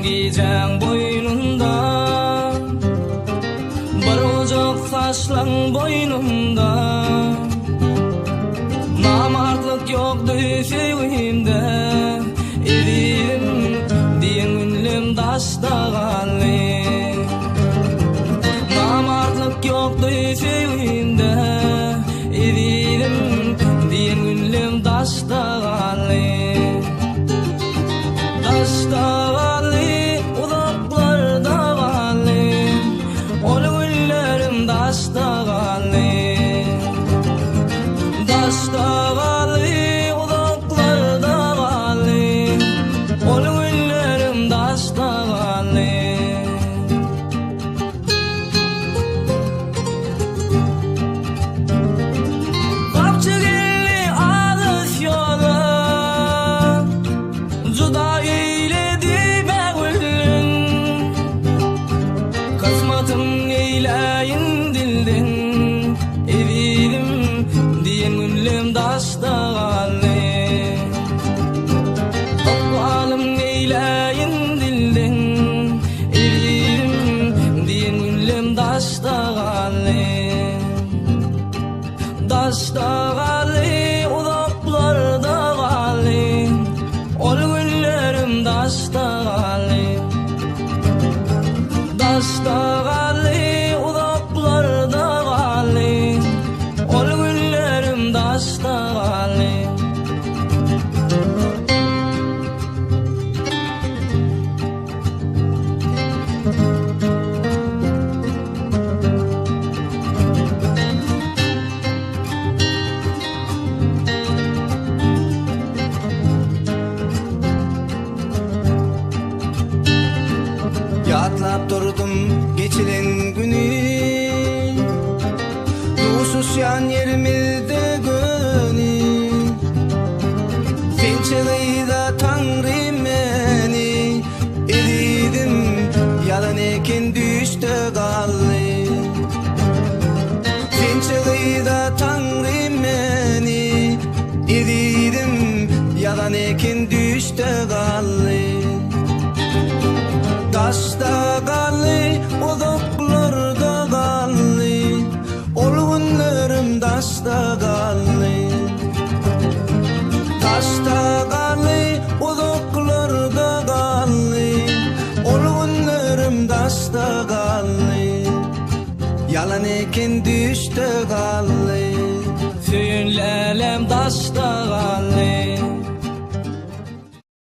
gijäň boýnunda Bir gujak saçlaň boýnumda Namartlyk ýokdy söýgimde Ezizim diýen günlem daşda galdy Namartlyk ýokdy söýgimde Ezizim diýen günlem daşda galdy Daşda galdy uzaklarda galdy Ol günlerim daşda galdy Daşda galdy uzaklarda galdy Ol günlerim daşda galdy. Gapçy geldi alys ýola, Juda eýledi bägülün. Kysmatym eýläýin dilden, Ezizim diýen günlem daşda galdy. Ykbalym eýläýin dilden, Ezizim diýen günlem daşda galdy. Daşda galdy, uzaklarda galdy, Ol günlerim daşda galdy. Daşda galdy, uzaklarda galdy, Ol günlerim daşda galdy. Ýatlap durdum geçilen güni Duşuşýan ýerimizde göni Sençe gyza Taňrym meni Ezizim ýalan eken düýşde galdy Sençe gyza Taňrym meni Ezizim ýalan eken düýşde galdy Daşda galdy uzaklarda galdy Ol günlerim daşda galdy Daşda galdy uzaklarda galdy Ol günlerim daşda galdy Ýalan eken düýşde galdy. Söýen lälem daşda galdy.